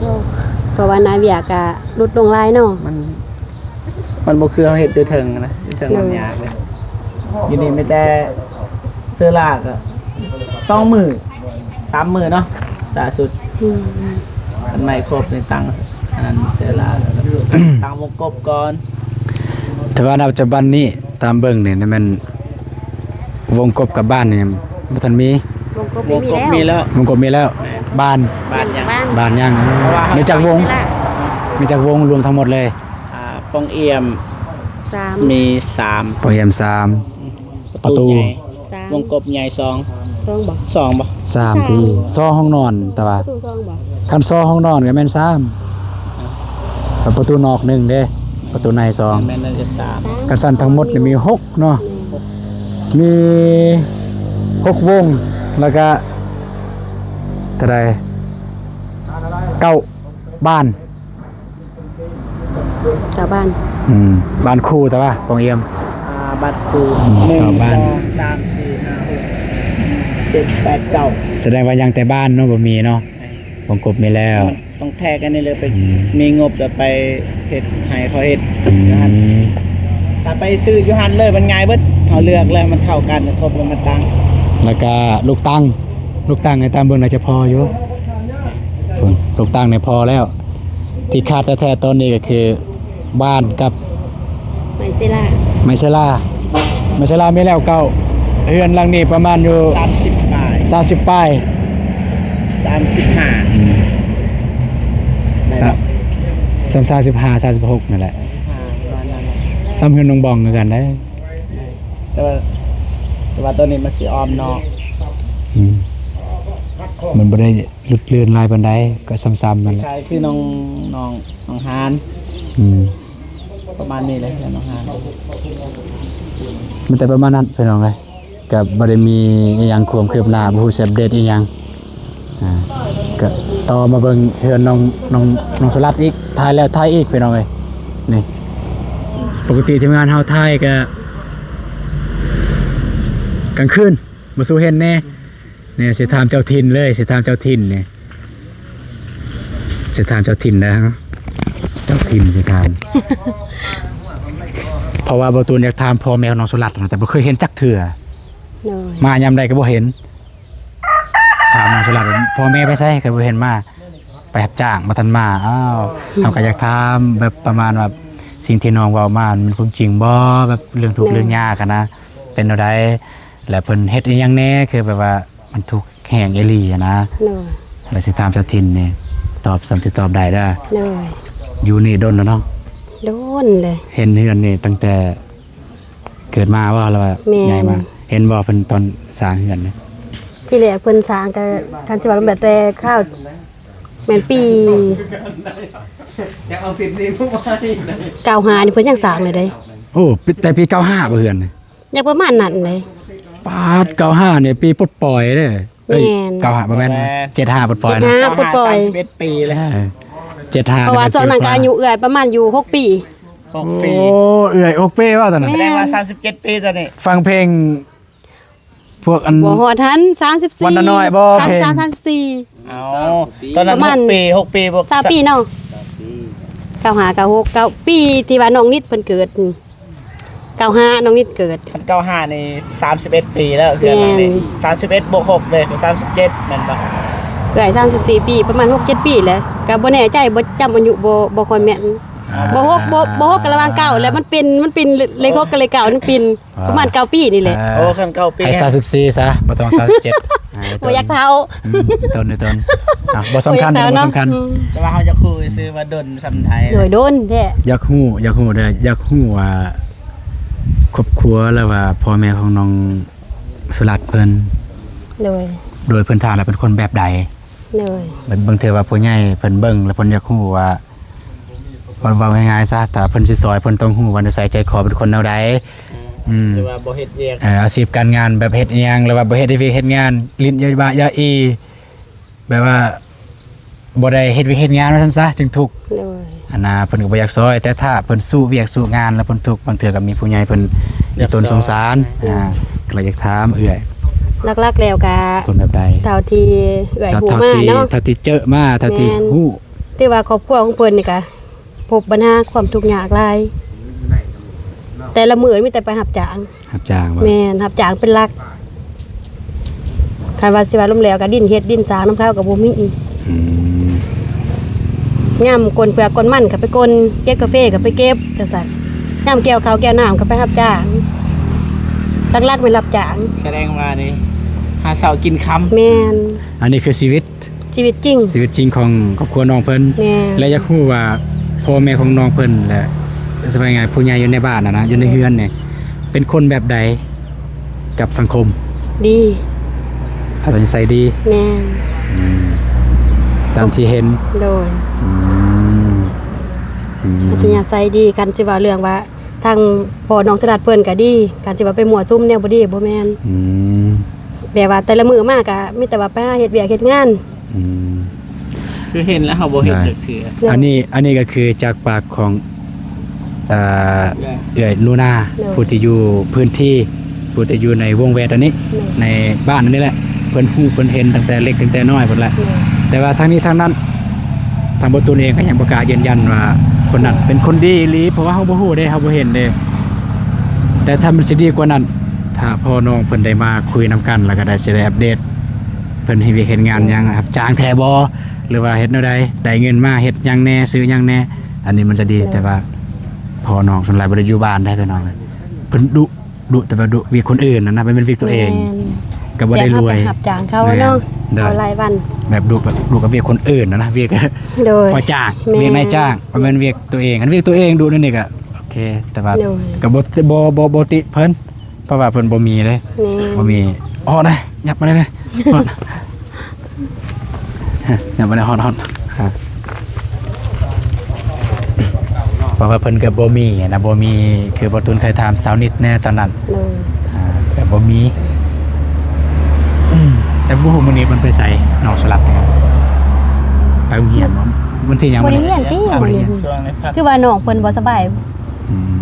ເພາະວ່າໜ້າວຽກກໍຫຼຸດລົງຫຼາຍເນາະ ມັນ ມັນບໍ່ຄືເຮົາເຮັດຢູ່ເທິງນະ ຢູ່ເທິງມັນຍາກເດ້ ຢູ່ນີ້ມີແຕ່ເຊື້ອລາກະສອງມື້ ສາມມື້ເນາະ ລ່າສຸດ ອືມ ອັນໃໝ່ຄົບນີ້ຕັ້ງ ອັນນັ້ນເຊື້ອລາ ຕັ້ງວົງກົບກ່ອນ ແຕ່ວ່ານະປັດຈຸບັນນີ້ຕາມເບິ່ງນີ້ ນັ້ນແມ່ນວົງກົບກັບບ້ານນີ້ບໍ່ທັນມີ ວົງກົບ ວົງກົບມີແລ້ວ ມີແລ້ວ ວົງກົບມີແລ້ວ ແມ່ນ ບ້ານ ບ້ານຍັງ ບ້ານຍັງ ເພາະວ່າເຮົາ ມີຈັກວົງ ມີຈັກວົງລວມທັງໝົດເລີຍ? ອ່າ ປ່ອງອ່ຽມ ສາມ ມີສາມ ປ່ອງອ່ຽມສາມ ປະຕູ ປະຕູໃຫຍ່ ສາມ ວົງກົບໃຫຍ່ສອງ ສອງບໍ່? ສອງບໍ່? ສາມ ສາມ ທີ່ ສອງຫ້ອງນອນ ແຕ່ວ່າ ປະຕູສອງບໍ່? ຄັນສອງຫ້ອງນອນກໍແມ່ນສາມ ອ່າ ແລ້ວປະຕູນອກໜຶ່ງເດ້ ປະຕູໃນສອງ ແມ່ນ ໜຶ່ງກັບສາມ ຄັນຊັ້ນທັງໝົດນີ້ມີຫົກເນາະ ມີຫົກວົງ ແລ້ວກະເທົ່າໃດ ເກົ້າບ້ານ ເກົ້າບ້ານ ອືມ ບ້ານຄູ່ ແຕ່ວ່າປ່ອງອ່ຽມ ອ່າ ບ້ານຄູ່ ອືມ ໜຶ່ງ ເກົ້າບ້ານ ສອງ ສາມ ສີ່ ຫ້າ ຫົກ ເຈັດ ແປດ ເກົ້າ ສະແດງວ່າຍັງແຕ່ບ້ານເນາະ ບໍ່ມີເນາະ ແມ່ນ ວົງກົບມີແລ້ວ ຕ້ອງແທກອັນນີ້ເລີຍ ໄປ ອືມ ມີງົບແລ້ວໄປເຮັດໃຫ້ເຂົາເຮັດ ອືມ ຢູ່ຫັ້ນ ຖ້າໄປຊື້ຢູ່ຫັ້ນເລີຍມັນງ່າຍເບິດ ເຮົາເລືອກແລ້ວມັນເຂົ້າກັນຄົບແລ້ວມັນຕັ້ງ ແລ້ວກະລູກຕັງ ລູກຕັງໃນຕາມເບິ່ງໜ້າຈະພໍຢູ່ ລູກຕັງນີ້ພໍແລ້ວ ທີ່ຂາດແທ້ໆຕອນນີ້ກໍຄືບ້ານກັບ ໄມ້ເຊລາ ໄມ້ເຊລາ ໄມ້ເຊລາມີແລ້ວເກົ່າ ເຮືອນຫຼັງນີ້ປະມານຢູ່ ສາມສິບປາຍ ສາມສິບປາຍ ສາມສິບຫ້າ ອືມ ໄດ້ແລ້ວ ສາມສິບຫ້າ ສາມສິບຫົກນັ້ນແຫຼະ ສາມສິບຫ້າ ປະມານນັ້ນແຫຼະ ສ່ຳເຮືອນນ້ອງບອງຄືກັນເດ້ ແຕ່ວ່າ ແຕ່ວ່າໂຕນີ້ມັນຊິອ້ອມນອກ ອືມ ມັນບໍ່ໄດ້ລຸດເລື່ອນຫຼາຍປານໃດ ກໍສ່ຳໆນັ້ນແຫຼະ ຄ້າຍໆຄືໜອງ ໜອງ ໜອງຫານ ອືມ ປະມານນີ້ແຫຼະ ໜອງຫານ ມີແຕ່ປະມານນັ້ນພີ່ນ້ອງເອີຍ ກໍບໍ່ໄດ້ມີອີ່ຫຍັງຄວາມຄືບໜ້າ ບໍ່ຮູ້ຊິອັບເດດອີ່ຫຍັງ ອ່າ ກໍຕໍ່ມາເບິ່ງເຮືອນນ້ອງ ນ້ອງ ນ້ອງສະຫຼັດອີກ ຖ່າຍແລ້ວຖ່າຍອີກພີ່ນ້ອງເອີຍ ນີ້ ປົກກະຕິທີມງານເຮົາຖ່າຍກະກາງຄືນ ມາສູ່ເຫັນແດ່. ນີ້ຊິຖາມເຈົ້າຖິ່ນເລີຍ ຊິຖາມເຈົ້າຖິ່ນນີ້ ຊິຖາມເຈົ້າຖິ່ນເດີ ເຈົ້າຖິ່ນຊິຖາມ. ເພາະວ່າບ່າວຕູນຢາກຖາມພໍ່ແມ່ຂອງນ້ອງສຸລັດນະ ແຕ່ບໍ່ເຄີຍເຫັນຈັກເທື່ອ. ໂດຍ ມາຍາມໃດກໍບໍ່ເຫັນ. ຖາມນ້ອງສຸລັດວ່າ ພໍ່ແມ່ໄປໃສ ກໍບໍ່ເຫັນມາ. ໄປຮັບຈ້າງ ບໍ່ທັນມາ. ອ້າວ ເຮົາກໍຢາກຖາມແບບປະມານວ່າ ສິ່ງທີ່ນ້ອງເວົ້າມາ ມັນແມ່ນຄວາມຈິງບໍ່? ແບບເລື່ອງທຸກ ແມ່ນ ເລື່ອງຍາກຫັ້ນນະ ເປັນແນວໃດ? ແລະເພິ່ນເຮັດອີ່ຫຍັງແດ່? ຄືແບບວ່າມັນທຸກແຮງອີ່ຫຼີຫັ້ນນະ. ໂດຍ ແລ້ວຊິຖາມເຈົ້າຖິ່ນນີ້ ຕອບສ່ຳທີ່ຕອບໄດ້ເດີ. ໂດຍ ຢູ່ນີ້ດົນແລ້ວເນາະ? ດົນເລີຍ. ເຫັນເຮືອນນີ້ຕັ້ງແຕ່ເກີດມາບໍ່ ຫຼືວ່າ ແມ່ນ ໃຫຍ່ມາ? ເຫັນບໍ່ເພິ່ນຕອນສ້າງເຮືອນນີ້? ທີແລກເພິ່ນສ້າງກໍ ຄັນຊິວ່າແບບແຕ່ຄາວ ແມ່ນປີ ຈະເອົາສິດນີ້ມາໄວ້ ເກົ້າຫ້ານີ້ເພິ່ນຍັງສ້າງເລີຍເດ້. ໂອ້ ປີ ແຕ່ປີເກົ້າຫ້າບໍ່ເຮືອນນີ້? ຍັງປະມານນັ້ນເດ້. ປາດ ເກົ້າຫ້ານີ້ປີປົດປ່ອຍເດ້. ເອີຍ ແມ່ນ ເກົ້າຫ້າບໍ່ແມ່ນ ແມ່ນ ເຈັດຫ້າປົດປ່ອຍນະ. ເຈັດຫ້າປົດປ່ອຍ ສາມສິບເອັດປີເລີຍ. ເອີ ເຈັດຫ້າ ເພາະວ່າຊ່ວງນັ້ນກໍອາຍຸເອື້ອຍປະມານຢູ່ຫົກປີ. ຫົກປີ. ໂອ້ ເອື້ອຍຫົກປີວ່າຕອນນັ້ນ. ແມ່ນ ແສດງວ່າສາມສິບເຈັດປີຕອນນີ້. ຟັງເພງ ພວກອັນ ບໍ່ຮອດຫັ້ນ ສາມສິບສີ່ ວັນນ້ອຍບໍ່ ເພງ ສາມສິບສາມ ສາມສິບສີ່. ເອົາ ຕອນນັ້ນ ປະມານຫົກປີ ຫົກປີບໍ່ ຊາວປີເນາະ. ຊາວປີ ເກົ້າຫ້າ ເກົ້າຫົກ ເກົ້າປີ ທີ່ວ່ານ້ອງນິດເພິ່ນເກີດ. ເກົ້າຫ້າ ນ້ອງນິດເກີດ. ຄັນເກົ້າຫ້ານີ້ ສາມສິບເອັດປີແລ້ວ ເຮືອນຫຼັງນີ້. ແມ່ນ ສາມສິບເອັດ ບວກຫົກເດ້ ຄື ສາມສິບເຈັດ ແມ່ນບໍ່? ເອື້ອຍ ສາມສິບສີ່ປີ ປະມານຫົກເຈັດປີແຫຼະ. ກໍບໍ່ແນ່ໃຈ ບໍ່ຈຳອາຍຸ ບໍ່ ບໍ່ຄ່ອຍແມ່ນ. ອ່າ ບໍ່ຫົກ ບໍ່ ບໍ່ຫົກກໍລະຫວ່າງເກົ້າ ແລ້ວມັນປິ່ນ ມັນປິ່ນ ເລກຫົກກັບເລກເກົ້າມັນປິ່ນ. ອ່າ ປະມານເກົ້າປີນີ້ແຫຼະ. ອ່າ ໂອ້ ຄັນເກົ້າປີ ໃຫ້ຊາວສິບສີ່ຊະ ບໍ່ຕ້ອງຊາວເຈັດ. ອ່າ ບໍ່ຢາກເຖົ້າ. ອືມ ຕົ້ນ ຕົ້ນ ອ່ະ ບໍ່ສຳຄັນ ບໍ່ຢາກເຖົ້າ ບໍ່ສຳຄັນເນາະ. ອືມ ແຕ່ວ່າເຮົາຢາກຮູ້ຊື່ວ່າດົນສ່ຳໃດ. ໂດຍ ດົນແທ້. ຢາກຮູ້ ຢາກຮູ້ເດີ ຢາກຮູ້ວ່າຄອບຄົວ ຫຼືວ່າພໍ່ແມ່ຂອງນ້ອງສຸລັດເພິ່ນ ໂດຍ ໂດຍພື້ນຖານແລ້ວເປັນຄົນແບບໃດ? ໂດຍ ບາງ ບາງເທື່ອວ່າຜູ້ໃຫຍ່ເພິ່ນເບິ່ງແລ້ວເພິ່ນຢາກຮູ້ວ່າ ເວົ້າ ເວົ້າງ່າຍໆຊະ ຖ້າເພິ່ນຊິຊ່ອຍ ເພິ່ນຕ້ອງຮູ້ວ່ານິໄສໃຈຄໍເປັນຄົນແນວໃດ. ອືມ ອືມ ຫຼືວ່າບໍ່ເຮັດວຽກ ເອີ ອາຊີບການງານແບບເຮັດອີ່ຫຍັງ ຫຼືວ່າບໍ່ເຮັດວຽກເຮັດງານ ຫຼິ້ນຢາບ້າຢາອີ ແບບວ່າບໍ່ໄດ້ເຮັດວຽກເຮັດງານວ່າຊັ້ນຊະ ຈຶ່ງທຸກ. ໂດຍ ອັນນ່າ ເພິ່ນກໍບໍ່ຢາກຊ່ອຍ ແຕ່ຖ້າເພິ່ນສູ້ວຽກສູ້ງານແລ້ວເພິ່ນທຸກ ບາງເທື່ອກໍມີຜູ້ໃຫຍ່ເພິ່ນມີຕົນສົງສານ. ອືມ ອ່າ ກໍເລີຍຢາກຖາມເອື້ອຍ ຫຼັກໆແລ້ວກະ ຄົນແບບໃດ? ເທົ່າທີ່ເອື້ອຍຮູ້ມາເນາະ ເທົ່າທີ່ ເທົ່າທີ່ເຈີມາ ເທົ່າທີ່ ແມ່ນ ຮູ້ ຖືວ່າຄອບຄົວຂອງເພິ່ນນີ້ກະພົບບັນຫາຄວາມທຸກຍາກຫຼາຍ ແຕ່ລະມື້ມີແຕ່ໄປຮັບຈ້າງ. ຮັບຈ້າງບໍ່? ແມ່ນ ຮັບຈ້າງເປັນຫຼັກ. ຄັນວ່າຊິວ່າລົມແລ້ວກໍດິ້ນເຮັດດິ້ນສ້າງນຳເຂົາກໍບໍ່ມີ. ອືມ ຍາມກົ້ນເຜືອກກົ້ນມັນກໍໄປກົ້ນ ເກັບກາເຟກໍໄປເກັບ ຈັ່ງຊັ້ນ. ຍາມກ່ຽວເຂົ້າກ່ຽວນ້ຳກໍໄປຮັບຈ້າງ. ຫຼັກໆແມ່ນຮັບຈ້າງ. ສະແດງວ່ານີ້ຫາເຊົ້າກິນຄ່ຳ. ແມ່ນ ອັນນີ້ຄືຊີວິດ ຊີວິດຈິງ ຊີວິດຈິງຂອງຄອບຄົວນ້ອງເພິ່ນ. ແມ່ນ ແລະ ຢາກຮູ້ວ່າພໍ່ແມ່ຂອງນ້ອງເພິ່ນ ແລະ ສະບາຍງ່າຍ ຜູ້ໃຫຍ່ຢູ່ໃນບ້ານຫັ້ນນະ ຢູ່ໃນເຮືອນນີ້ ເປັນຄົນແບບໃດກັບສັງຄົມ? ດີ ອັດຕະຍາໄສດີ. ແມ່ນ ອືມ ຕາມທີ່ເຫັນ. ໂດຍ ອືມ ອືມ ອັດຕະຍາໄສດີ. ຄັນຊິເວົ້າເລື່ອງວ່າ ທາງພໍ່ນ້ອງສະຫຼາດເພິ່ນກໍດີ ການທີ່ວ່າໄປມົ້ວສຸມແນວບໍ່ດີບໍ່ແມ່ນ. ອືມ ແບບວ່າແຕ່ລະມື້ມາກໍມີແຕ່ວ່າໄປຫາເຮັດວຽກເຮັດງານ. ອືມ ຄືເຫັນແລ້ວເຮົາບໍ່ເຮັດຈັກເທື່ອ. ໂດຍ ອັນນີ້ ອັນນີ້ກໍຄືຈາກປາກຂອງ ເອີ ເອື້ອຍ ເອື້ອຍໜູນາ ໂດຍ ຜູ້ທີ່ຢູ່ພື້ນທີ່ ຜູ້ທີ່ຢູ່ໃນວົງແວດອັນນີ້ ໂດຍ ໃນບ້ານອັນນີ້ແຫຼະ ເພິ່ນຮູ້ເພິ່ນເຫັນຕັ້ງແຕ່ເລັກຕັ້ງແຕ່ນ້ອຍພຸ້ນແຫຼະ. ໂດຍ ແຕ່ວ່າທັງນີ້ທັງນັ້ນ ທາງບ່າວຕູນເອງກໍຍັງບໍ່ກ້າຢືນຢັນວ່າຄົນນັ້ນເປັນຄົນດີອີ່ຫຼີ ເພາະວ່າເຮົາບໍ່ຮູ້ເດ້ ເຮົາບໍ່ເຫັນເດ້. ແຕ່ຖ້າມັນຊິດີກວ່ານັ້ນ ຖ້າພໍ່ນ້ອງເພິ່ນໄດ້ມາຄຸຍນຳກັນ ແລ້ວກໍໄດ້ ຊິໄດ້ອັບເດດ ເພິ່ນເຮັດວຽກເຮັດງານຫຍັງ ໂດຍ ຮັບຈ້າງແທ້ບໍ່ ຫຼືວ່າເຮັດແນວໃດ ໄດ້ເງິນມາເຮັດຫຍັງແດ່ ຊື້ຫຍັງແດ່ ອັນນີ້ມັນຈະດີ. ໂດຍ ແຕ່ວ່າພໍ່ນ້ອງສ່ວນຫຼາຍບໍ່ໄດ້ຢູ່ບ້ານໄດ໋ ພີ່ນ້ອງ ເພິ່ນດຸ ດຸ ແຕ່ວ່າດຸວຽກຄົນອື່ນຫັ້ນນະ ບໍ່ແມ່ນວຽກຕົວເອງ. ແມ່ນ ກໍບໍ່ໄດ້ລວຍ ຮັບ ຮັບຈ້າງເຂົາເນາະ. ໂດຍ ເອົາລາຍວັນ ແບບດຸ ແບບດຸກັບວຽກຄົນອື່ນຫັ້ນນະ ວຽກ ໂດຍ ພໍ່ຈ້າງ ແມ່ນ ວຽກນາຍຈ້າງ ບໍ່ແມ່ນວຽກຕົວເອງ. ຄັນວຽກຕົວເອງດຸແນວນີ້ກໍໂອເຄ ແຕ່ວ່າ ໂດຍ ກໍບໍ່ ບໍ່ ບໍ່ ບໍ່ຕິເພິ່ນ ເພາະວ່າເພິ່ນບໍ່ມີເດ້. ແມ່ນ ບໍ່ມີ. ອໍ ນະ ຫຍັບມາເລີຍນະ ຍັງບໍ່ໄດ້ຮອດ ຮອດ ອ່າ ເພາະວ່າເພິ່ນກໍບໍ່ມີນະ ບໍ່ມີ ຄືບ່າວຕູນເຄີຍຖາມສາວນິດແດ່ຕອນນັ້ນ. ໂດຍ ອ່າ ກໍບໍ່ມີ. ອືມ ແຕ່ບໍ່ຮູ້ມື້ນີ້ເພິ່ນໄປໃສ ນ້ອງສະຫຼັດ ໄປໂຮງຮຽນບໍ່? ວັນທີຫຍັງ? ບໍ່ໄດ້ຮຽນຕິ? ບໍ່ໄດ້ຮຽນ. ຄືວ່ານ້ອງເພິ່ນບໍ່ສະບາຍ. ອືມ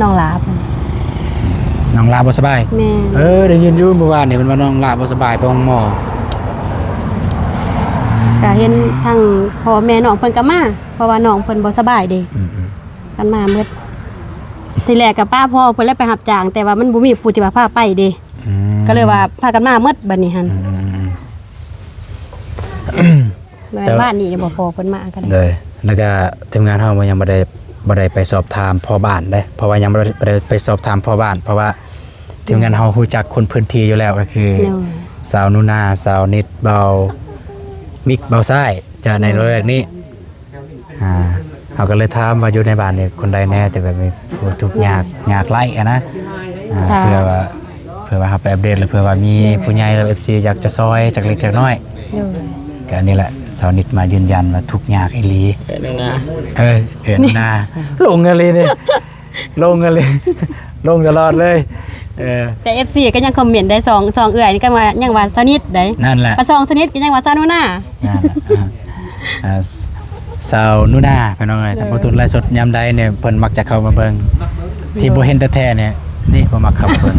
ນ້ອງຫຼ້າເພິ່ນ ນ້ອງຫຼ້າບໍ່ສະບາຍ. ແມ່ນ. ເອີ ໄດ້ຍິນຢູ່ມື້ວານນີ້ ເພິ່ນວ່ານ້ອງຫຼ້າບໍ່ສະບາຍ ໄປໂຮງໝໍ. ກະເຫັນທັງພໍ່ແມ່ນ້ອງເພິ່ນກໍມາ ເພາະວ່ານ້ອງເພິ່ນບໍ່ສະບາຍເດ້. ອືມໆ ກັນມາໝົດ. ທີແລກກໍປະພໍ່ເພິ່ນແຫຼະໄປຮັບຈ້າງ ແຕ່ວ່າມັນບໍ່ມີຜູ້ທີ່ວ່າພາໄປເດ້. ອືມ ກໍເລີຍວ່າພາກັນມາໝົດບັດນີ້ຫັ້ນ. ອືມໆ ແມ່ນ ແຕ່ວ່າ ວານນີ້ບໍ່ພໍເພິ່ນມາກໍໄດ້. ໂດຍ ແລ້ວກໍທີມງານເຮົາຍັງບໍ່ໄດ້ ບໍ່ໄດ້ໄປສອບຖາມພໍ່ບ້ານເດ້ ເພາະວ່າຍັງບໍ່ໄດ້ ບໍ່ໄດ້ໄປສອບຖາມພໍ່ບ້ານ ເພາະວ່າທີມງານເຮົາຮູ້ຈັກຄົນພື້ນທີ່ຢູ່ແລ້ວ ກໍຄື ໂດຍ ສາວໜູນາ ສາວນິດ ບ່າວມິກ ບ່າວຊາຍ ຈະໃນລະແວກນີ້. ອ່າ ເຮົາກໍເລີຍຖາມວ່າຢູ່ໃນບ້ານນີ້ຄົນໃດແດ່ ທີ່ແບບມີຜູ້ທຸກຍາກ ຍາກໄຮ້ຫັ້ນນະ. ອ່າ ເພື່ອວ່າ ເພື່ອວ່າເຮົາໄປອັບເດດ ແລ້ວເພື່ອວ່າມີ ໂດຍ ຜູ້ໃຫຍ່ ແລ້ວ ເອັຟຊີ ຢາກຈະຊ່ອຍຈັກເລັກຈັກນ້ອຍ. ໂດຍ ກໍອັນນີ້ແຫຼະ ສາວນິດມາຢືນຢັນວ່າທຸກຍາກອີ່ຫຼີ. ເອີ້ນນາ ເອີ ເອີ້ນນາ ຫຼົງອີ່ຫຼີເດ້ ຫຼົງອີ່ຫຼີ ຫຼົງຕະຫຼອດເລີຍ. ເອີ ແຕ່ ເອັຟຊີ ກໍຍັງຄອມເມັນໄດ້ ສອງ ສອງເອື້ອຍນີ້ກໍວ່າຍັງວ່າສະໜິດໄດ໋. ນັ້ນແຫຼະ ປະສອງສະໜິດກໍຍັງວ່າສາວໜູນາ. ນັ້ນແຫຼະ ອ່າ ອ່າ ສາວໜູນາ ພີ່ນ້ອງເອີຍ. ໂດຍ ຖ້າບໍ່ຕຸນໄລຟ໌ສົດຍາມໃດນີ້ ເພິ່ນມັກຈະເຂົ້າມາເບິ່ງ. ທີ່ບໍ່ເຫັນແທ້ໆນີ້ ນີ້ບໍ່ມັກເຂົ້າມາເບິ່ງ.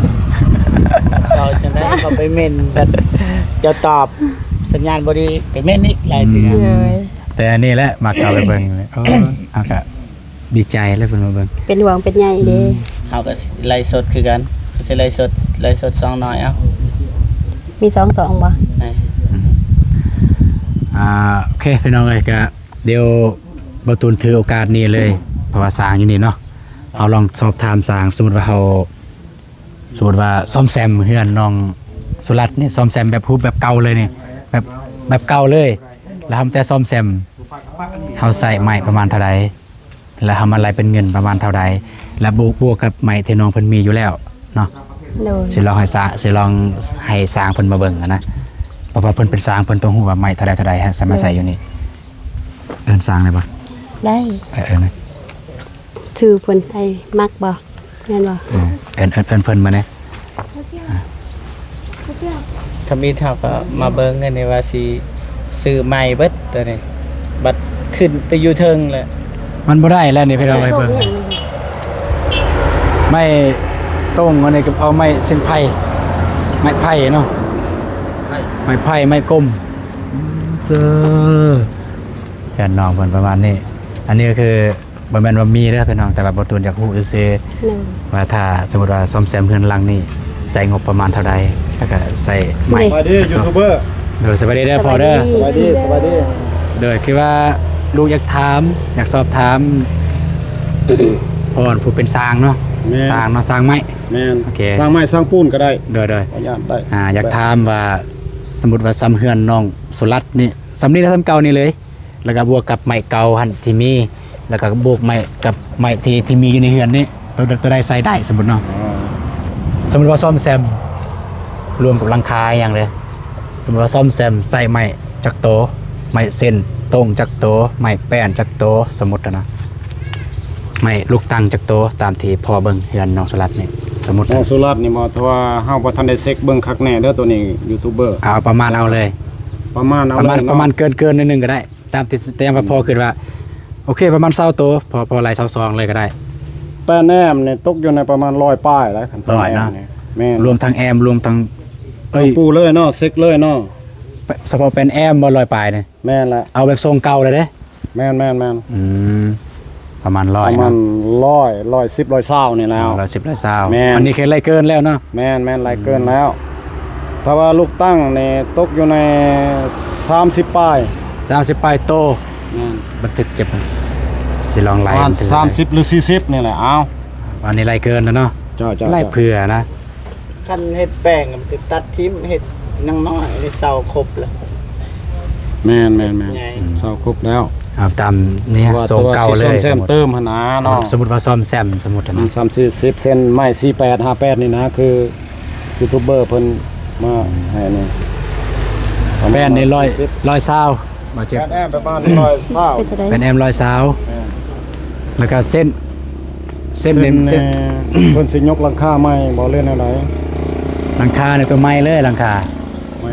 ເຂົາຈັ່ງໃດ ເຂົາໄປເມັນ ແບບເຈົ້າຕອບສັນຍານບໍ່ດີ ໄປເມັນອີກຫຼາຍເທື່ອ. ອືມ ໂດຍ ແຕ່ອັນນີ້ແຫຼະມັກເຂົ້າໄປເບິ່ງ. ໂອ້ ເຮົາກະດີໃຈແຫຼະເພິ່ນມາເບິ່ງ ເປັນຫ່ວງເປັນໃຍເດ້. ອືມ ເຮົາກໍໄລຟ໌ສົດຄືກັນ ກໍຊິໄລຟ໌ສົດ ໄລຟ໌ສົດສອງໜ້ອຍ. ເອົ້າ ມີສອງຊ່ອງບໍ່? ອືມ ອ່າ ໂອເຄ ພີ່ນ້ອງເອີຍ ກະ ດຽວບ່າວຕູນຖືໂອກາດນີ້ເລີຍ ເພາະວ່າສ້າງຢູ່ນີ້ເນາະ ເຮົາລອງສອບຖາມຊ່າງ. ສົມມຸດວ່າເຮົາ ສົມມຸດວ່າສ້ອມແຊມເຮືອນນ້ອງສຸລັດນີ້ ສ້ອມແຊມແບບຮູບແບບເກົ່າເລີຍນີ້ ແບບ ແບບເກົ່າເລີຍ ແລ້ວເຮົາແຕ່ສ້ອມແຊມ ເຮົາໃຊ້ໄມ້ປະມານເທົ່າໃດ ແລ້ວເຮົາມາໄລ່ເປັນເງິນປະມານເທົ່າໃດ ແລ້ວບວກ ບວກກັບໄມ້ທີ່ນ້ອງເພິ່ນມີຢູ່ແລ້ວເນາະ. ໂດຍ ຊິລອງໃຫ້ຊ່າງ ຊິລອງໃຫ້ຊ່າງເພິ່ນມາເບິ່ງຫັ້ນນະ ເພາະວ່າເພິ່ນເປັນຊ່າງ ເພິ່ນຕ້ອງຮູ້ວ່າໄມ້ເທົ່າໃດເທົ່າໃດ ໃຫ້ ໃຫ້ມາໃສ່ຢູ່ນີ້. ໂດຍ ເອີ້ນຊ່າງໄດ້ບໍ່? ໄດ້. ເອີ ເອີ້ນນະ. ຊື່ເພິ່ນ ອ້າຍມັກບໍ່? ແມ່ນບໍ່? ເອີ ເອີ້ນ ເອີ້ນ ເອີ້ນເພິ່ນມາແດ່. ທຳອິດເຮົາກໍມາເບິ່ງແນວນີ້ວ່າຊິຊື້ໃໝ່ເບິດໂຕນີ້ ບັດຂຶ້ນໄປຢູ່ເທິງແລ້ວ ມັນບໍ່ໄດ້ແລ້ວນີ້ ພີ່ນ້ອງເອີຍ. ເບິ່ງ ໄມ້ຕົງອັນນີ້ກໍເອົາໄມ້ເສັ້ນໄຜ່ ໄມ້ໄຜ່ເນາະ ໄມ້ໄຜ່ ໄມ້ກົມ. ເຈີ ແຜນນ້ອງເພິ່ນປະມານນີ້. ອັນນີ້ກໍຄື ບໍ່ແມ່ນວ່າມີເດີພີ່ນ້ອງ ແຕ່ວ່າບ່າວຕູນຢາກຮູ້ຊື່ໆ ໂດຍ ວ່າຖ້າສົມມຸດວ່າສ້ອມແຊມເຮືອນຫຼັງນີ້ ໃຊ້ງົບປະມານເທົ່າໃດ ແລ້ວກໍໃຊ້ໄມ້. ສະບາຍດີຢູທູບເບີ. ໂດຍ ສະບາຍດີເດີພໍ່ເດີ. ສະບາຍດີ ສະບາຍດີ. ໂດຍ ຄືວ່າລູກຢາກຖາມ ຢາກສອບຖາມພໍ່ຜູ້ເປັນຊ່າງເນາະ. ແມ່ນ ຊ່າງເນາະ ຊ່າງໄມ້. ແມ່ນ ໂອເຄ ຊ່າງໄມ້ຊ່າງປູນກໍໄດ້. ໂດຍໆ ກໍຍາກໄດ້. ອ່າ ຢາກຖາມວ່າ ສົມມຸດວ່າຊ່ຳເຮືອນນ້ອງສຸລັດນີ້ ຊ່ຳນີ້ລະ ຊ່ຳເກົ່ານີ້ເລີຍ ແລ້ວກໍບວກກັບໄມ້ເກົ່າຫັ້ນທີ່ມີ ແລ້ວກໍບວກໄມ້ກັບໄມ້ທີ່ ທີ່ມີຢູ່ໃນເຮືອນນີ້ ໂຕ ໂຕໃດໃຊ້ໄດ້ ສົມມຸດເນາະ. ອໍ ສົມມຸດວ່າສ້ອມແຊມ ລວມກັບຫຼັງຄາອີ່ຫຍັງເລີຍ ສົມມຸດວ່າສ້ອມແຊມໃຊ້ໄມ້ຈັກໂຕ ໄມ້ເສັ້ນຕົງຈັກໂຕ ໄມ້ແປ້ນຈັກໂຕ ສົມມຸດນະ ໄມ້ລູກຕັງຈັກໂຕ ຕາມທີ່ພໍ່ເບິ່ງເຮືອນນ້ອງສຸລັດນີ້ ສົມມຸດ. ນ້ອງສຸລັດນີ້ບໍ່ ແຕ່ວ່າເຮົາບໍ່ທັນໄດ້ເຊັກເບິ່ງຄັກແນ່ເດີ ໂຕນີ້ຢູທູບເບີ. ເອົາປະມານເອົາເລີຍ ປະມານເອົາເລີຍເນາະ ປະມານເກີນໆໜ້ອຍໜຶ່ງກໍໄດ້. ຕາມທີ່ ຕາມທີ່ພໍ່ຄິດວ່າ ໂອເຄ ປະມານຊາວໂຕ ພໍ ພໍໄລ່ຊາວສອງເລີຍກໍໄດ້. ແປ້ນແອມນີ້ຕົກຢູ່ໃນປະມານຮ້ອຍປາຍແຫຼະ ຄັນແປ້ນແອມນີ້. ແມ່ນ ລວມທັງແອມ ລວມທັງ ເອີຍ ປູເລີຍເນາະ ເຊັກເລີຍເນາະ. ສະເພາະແປ້ນແອມບໍ່ ຮ້ອຍປາຍນີ້? ແມ່ນແຫຼະ ເອົາແບບຊົງເກົ່າເລີຍເດ້. ແມ່ນໆໆ ອືມ ປະມານຮ້ອຍ ປະມານເນາະ ຮ້ອຍ ຮ້ອຍສິບ ຮ້ອຍຊາວນີ້ແຫຼ້ວ. ຮ້ອຍສິບ ຮ້ອຍຊາວ ແມ່ນ. ອັນນີ້ຄືໄລ່ເກີນແລ້ວເນາະ? ແມ່ນໆ ໄລ່ເກີນແລ້ວ. ຖ້າວ່າລູກຕັ້ງນີ້ຕົກຢູ່ໃນສາມສິບປາຍ ສາມສິບປາຍໂຕ. ແມ່ນ ບັນທຶກເຈັບ ຊິລອງໄລ່ ປະມານສາມສິບ ຫຼື ສີ່ສິບນີ້ແຫຼະ. ເອົາ ອັນນີ້ໄລ່ເກີນແລ້ວເນາະ. ເຈົ້າໆໆ ໄລ່ເຜື່ອນະ. ຄັນເຮັດແປງກໍຄືຕັດຖິ້ມ ເຮັດຍັງນ້ອຍ ເສົາຄົບແລ້ວ. ແມ່ນໆໆ ເສົາຄົບແລ້ວ. ເອົາຕາມນີ້ ເພາະວ່າ ຊົງເກົ່າເລີຍ ຊິສ້ອມແຊມເຕີມຫັ້ນນະເນາະ. ສົມມຸດວ່າສ້ອມແຊມ ສົມມຸດນະ ສາມສິບ ສີ່ສິບເຊັນ ໄມ້ສີ່ແປດ ຫ້າແປດນີ້ນະ ຄືຢູທູບເບີເພິ່ນມາໃຫ້ນີ້. ປະມານ ແປ້ນນີ້ຮ້ອຍ ຮ້ອຍຊາວ ບາດເຈັບ. ແປ້ນແອມປະມານຮ້ອຍຊາວ ເປັນຈັ່ງໃດ? ແປ້ນແອມຮ້ອຍຊາວ. ແມ່ນ ແລ້ວກໍເສັ້ນ ເສັ້ນ ເສັ້ນ ເສັ້ນ ເພິ່ນຊິຍົກຫຼັງຄາໃໝ່ບໍ່ ຫຼືແນວໃດ? ຫຼັງຄານີ້ຕົວໃໝ່ເລີຍ ຫຼັງຄາ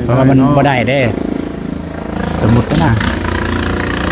ເພາະວ່າມັນບໍ່ໄດ້ເດ້. ສົມມຸດນະ ເ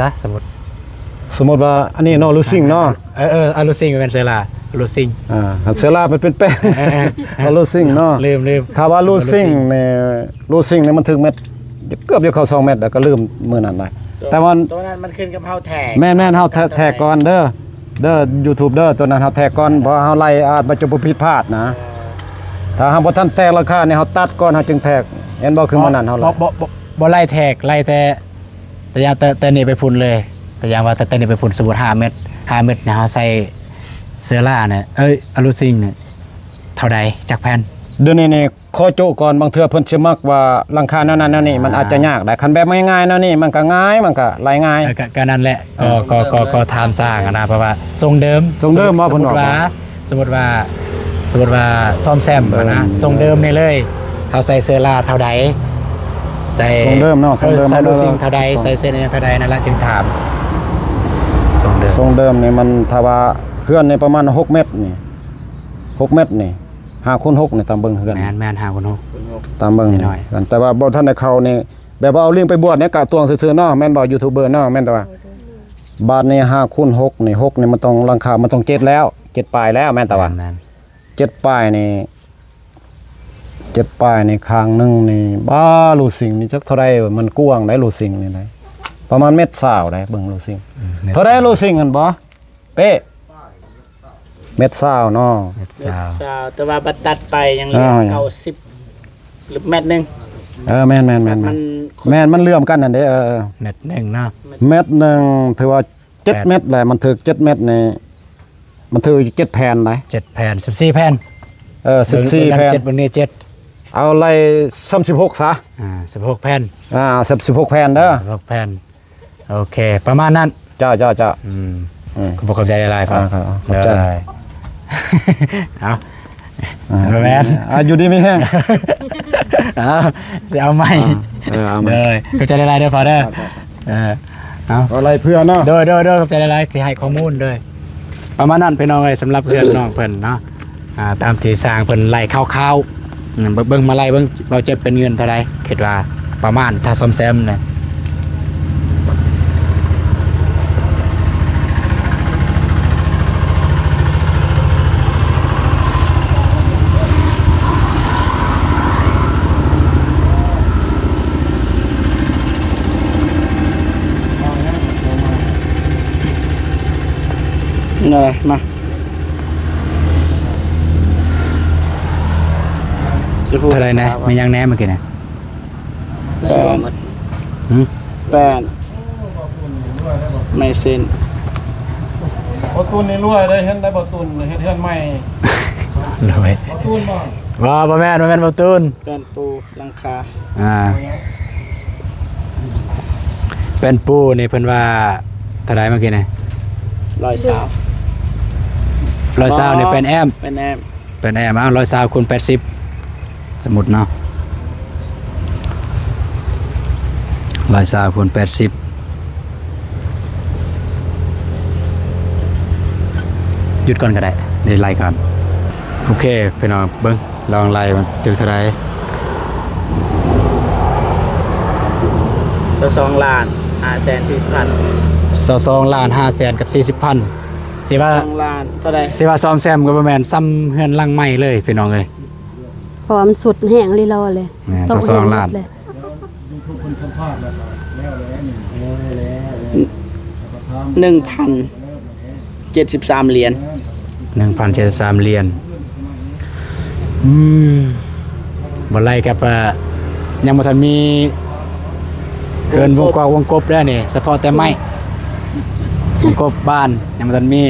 ຊະ ສົມມຸດ ສົມມຸດວ່າອັນນີ້ເນາະ ລູຊິງເນາະ ເອີໆ ອາລູຊິງ ແມ່ນເຊື້ອລາ ລູຊິງ ອ່າ ເຊື້ອລາມັນເປັນແປ້ງ ເອີໆ ອາລູຊິງເນາະ ລືມໆ ຖ້າວ່າລູຊິງນີ້ ລູຊິງນີ້ມັນຖືກແມັດ ເກືອບຈະເຂົ້າສອງແມັດ ແລ້ວກໍລືມມື້ນັ້ນໄດ້ ແຕ່ວ່າ ໂຕນັ້ນມັນຂຶ້ນກັບເຮົາແທກ ແມ່ນໆ ເຮົາແທກ ແທກກ່ອນເດີ ເດີ ຢູທູບເດີ ໂຕນັ້ນເຮົາແທກກ່ອນ ເພາະວ່າເຮົາໄລ່ອາດວ່າຈະບໍ່ຜິດພາດນະ ເອີ ຖ້າເຮົາບໍ່ທັນແທກລາຄານີ້ ເຮົາຕັດກ່ອນ ເຮົາຈຶ່ງແທກ ເຫັນບໍ່? ຄືມື້ນັ້ນເຮົາໄລ່ ບໍ່ ບໍ່ ບໍ່ ບໍ່ໄລ່ແທກ ໄລ່ແຕ່ ແຕ່ຢ່າງ ແຕ່ ແຕ່ນີ້ໄປພຸ້ນເລີຍ ແຕ່ຢ່າງວ່າ ແຕ່ ແຕ່ນີ້ໄປພຸ້ນ ສົມມຸດຫ້າແມັດ ຫ້າແມັດນີ້ ເຮົາໃສ່ເຊື້ອລານີ້ ເອີຍ ອາລູຊິງນີ້ ເທົ່າໃດ? ຈັກແຜ່ນ? ດຽວນີ້ນີ້ ຂໍໂຈະກ່ອນ ບາງເທື່ອເພິ່ນຊິມັກວ່າຫຼັງຄາແນວນັ້ນແນວນີ້ ມັນອາດຈະຍາກໄດ໋ ຄັນແບບງ່າຍໆແນວນີ້ ມັນກໍງ່າຍ ມັນກໍໄລ່ງ່າຍ ເອີ ກໍ ກໍນັ້ນແຫຼະ ເອີ ກໍ ກໍ ກໍຖາມຊ່າງຫັ້ນນະ ເພາະວ່າສົ່ງເດີມ ສົ່ງເດີມບໍ່ ເພິ່ນບອກ ສົມມຸດວ່າ ສົມມຸດວ່າ ສົມມຸດວ່າສ້ອມແຊມຫັ້ນນະ ເອີ ສົ່ງເດີມນີ້ເລີຍ ເຮົາໃສ່ເຊື້ອລາເທົ່າໃດ ໃສ່ ສົ່ງເດີມເນາະ ເອີ ສົ່ງເດີມ ໃສ່ລູຊິງເທົ່າໃດ ເອີ ໃສ່ເຊື້ອລາເທົ່າໃດ ນັ້ນລະຈຶ່ງຖາມ ສົ່ງເດີມ ສົ່ງເດີມນີ້ມັນ ຖ້າວ່າເຮືອນນີ້ປະມານຫົກແມັດນີ້ ຫົກແມັດນີ້ ຫ້າຄູນຫົກນີ້ ຕາມເບິ່ງເຮືອນ ແມ່ນໆ ຫ້າຄູນຫົກ ຕາມເບິ່ງ ນ້ອຍໆ ເຮືອນ ແຕ່ວ່າບໍ່ທັນໄດ້ເຂົ້ານີ້ ແບບວ່າເອົາລິ້ງໄປບວດນີ້ ກະຕວງຊື່ໆເນາະ ແມ່ນບໍ່ ຢູທູບເບີເນາະ ແມ່ນແຕ່ວ່າ ບາດນີ້ຫ້າຄູນຫົກນີ້ ຫົກນີ້ມັນຕ້ອງ ຫຼັງຄາມັນຕ້ອງເຈັດແລ້ວ ເຈັດປາຍແລ້ວ ແມ່ນແຕ່ວ່າ ແມ່ນໆ ເຈັດປາຍນີ້ ເຈັດປາຍນີ້ ຂ້າງໜຶ່ງນີ້ ບ້າ ລູຊິງນີ້ຈັກເທົ່າໃດ ມັນກວ້າງໄດ໋ ລູຊິງນີ້ໄດ໋ ປະມານແມັດຊາວໄດ໋ ເບິ່ງລູຊິງ ອືມ ເທົ່າໃດລູຊິງຫັ້ນບໍ່? ເປ້ ແມັດຊາວເນາະ ແມັດຊາວ ແມັດຊາວ ແຕ່ວ່າບັດຕັດໄປຍັງເຫຼືອ ອ່າ ເກົ້າສິບ ຫຼືແມັດໜຶ່ງ ເອີ ແມ່ນໆໆໆ ມັນ ແມ່ນ ມັນເຫຼື້ອມກັນຫັ້ນເດ້ ເອີໆ ແມັດໜຶ່ງເນາະ ແມັດໜຶ່ງ ຖືວ່າເຈັດແມັດແຫຼະ ມັນຖືກເຈັດແມັດນີ້ ມັນຖືກເຈັດແຜ່ນໄດ໋ ເຈັດແຜ່ນ ສິບສີ່ແຜ່ນ ເອີ ເບິ່ງ ສິບສີ່ແຜ່ນ ເບິ່ງເຈັດ ເບິ່ງນີ້ເຈັດ ເອົາໄລ່ສ່ຳສິບຫົກຊະ ອ່າ ສິບຫົກແຜ່ນ ອ່າ ສິບຫົກແຜ່ນເດີ ສິບຫົກແຜ່ນ ໂອເຄ ປະມານນັ້ນ ເຈົ້າ ເຈົ້າ ເຈົ້າ ອືມ ອືມ ຂອບໃຈຫຼາຍໆ ອ່າ ຂອບໃຈ ເອົາ ອ່າ ບໍ່ແມ່ນ ອ່າ ຢູ່ດີມີແຮງ ເອົາ ຊິເອົາໃໝ່ ອ່າ ເອີ ເອົາໃໝ່ ເດີ ຂອບໃຈຫຼາຍໆເດີ ພໍ່ເດີ ເອີ ເອົາ ເອົາໄລ່ເພື່ອເນາະ ໂດຍໆໆ ຂອບໃຈຫຼາຍໆ ທີ່ໃຫ້ຂໍ້ມູນ ໂດຍ ປະມານນັ້ນພີ່ນ້ອງເອີຍ ສຳລັບເຮືອນນ້ອງເພິ່ນເນາະ ອ່າ ຕາມທີ່ຊ່າງເພິ່ນໄລ່ຄ່າວໆ ອືມ ເບິ່ງ ເບິ່ງມາໄລ່ເບິ່ງ ເບົາເຈັບເປັນເງິນເທົ່າໃດ ຄິດວ່າປະມານ ຖ້າສ້ອມແຊມນະ ນີ້ແຫຼະ ມາ ເທົ່າໃດນະ? ມີຫຍັງແດ່ເມື່ອກີ້ນະ? ແປ້ນ ຫຶ? ແປ້ນ ໄມ້ເສັ້ນ ບໍ່ຕູນນີ້ລວຍເດ້ ເຫັນໄດ້ບໍ່ຕູນເຮັດເຮືອນໃໝ່ ລວຍ ບໍ່ຕູນບໍ່? ບໍ່ ບໍ່ແມ່ນ ບໍ່ແມ່ນບໍ່ຕູນ ແປ້ນປູຫຼັງຄາ ອ່າ ແປ້ນປູນີ້ເພິ່ນວ່າເທົ່າໃດເມື່ອກີ້ນີ້? ຮ້ອຍຊາວ ຮ້ອຍຊາວນີ້ແປນແອມ ແປນແອມ ແປນແອມ ເອົາ ຮ້ອຍຊາວຄູນແປດສິບ ສົມມຸດເນາະ ຮ້ອຍຊາວຄູນແປດສິບ ຢຸດກ່ອນກໍໄດ້ ໄດ້ໄລ່ກ່ອນ. ໂອເຄ ພີ່ນ້ອງເບິ່ງ ລອງໄລ່ມັນຖືກເທົ່າໃດ. ຊາວສອງລ້ານຫ້າແສນສີ່ສິບພັນ ຊາວສອງລ້ານຫ້າແສນກັບສີ່ສິບພັນ ຊິວ່າ ສອງລ້ານເທົ່າໃດ? ຊິວ່າສ້ອມແຊມກໍບໍ່ແມ່ນ ສ່ຳເຮືອນຫຼັງໃໝ່ເລີຍ ພີ່ນ້ອງເອີຍ. ເພາະວ່າມັນສຸດແຮງລີລອເລີຍ ແມ່ນ ສອງ ສອງລ້ານ ເລີຍ ໜຶ່ງພັນເຈັດສິບສາມຫຼຽນ ໜຶ່ງພັນເຈັດສິບສາມຫຼຽນ. ອືມ ບໍ່ໄລ່ກັບ ອ່າ ຍັງບໍ່ທັນມີເຮືອນວົງກອກວົງກົບເດ້ນີ້ ສະເພາະແຕ່ໄມ້ ວົງກົບບ້ານຍັງບໍ່ທັນມີ.